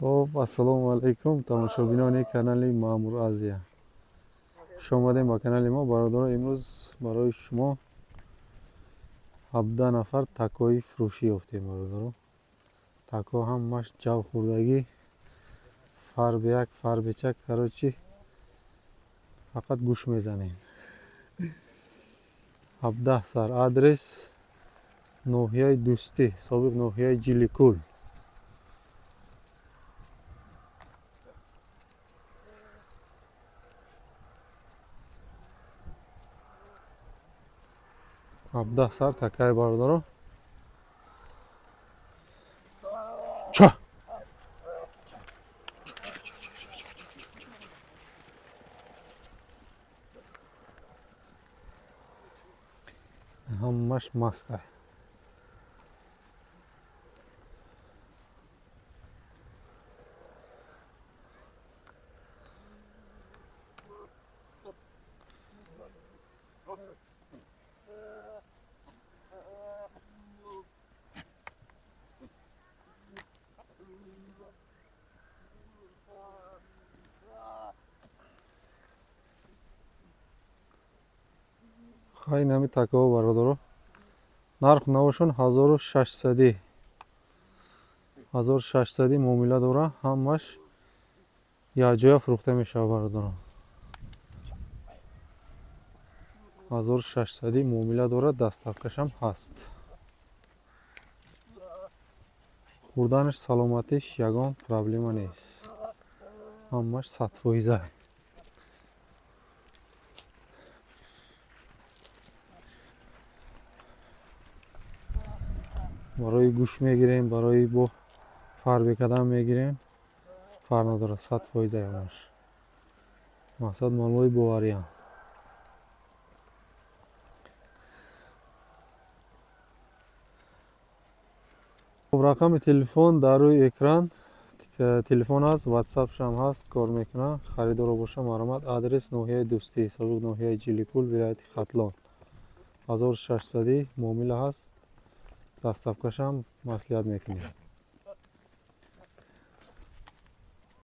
Хоб, ассалому алайкум, тамошобинони канали Маъмур Азия. Хуш омадем ба канали мо, бародаро. Имрӯз барои шумо 17 нафар такои фурӯшӣ ёфтем, бародаро. Тако ҳамаш ҷав хӯрдагӣ, фарбеяк, фарбечак, короче, фақат гӯш мезанем. 17 сар. Адрес ноҳияи Дӯстӣ, собиқ ноҳияи Ҷиликул. 17 сар такай, бародаро. Ча! Ҳамаш маста. Хай, нами такао, бародаро. Нарх навошон 1600. 1600 муомила дора, ҳамаш якҷоя фурӯхта мешавад, бародаро. 1600 муомила дорад, доставкашам ҳаст. Хӯрданаш, саломатиш ягон проблема нест. Ҳамаш 100%. Барои гӯш мегирем, барои бо фарбе кардан мегирем, фарқ надорад, 100% ҳамаш. Мақсад молҳои бовариам. Рақами телефон дар рӯи экран, телефон аст, ватсапшам ҳаст, кор мекунад. Харидоро боша, марҳамат. Адрес ноҳияи Дӯстӣ, собиқ ноҳияи Ҷиликул, вилояти Хатлон. 1600 муомила ҳаст, доставкашам маслиҳат мекунем.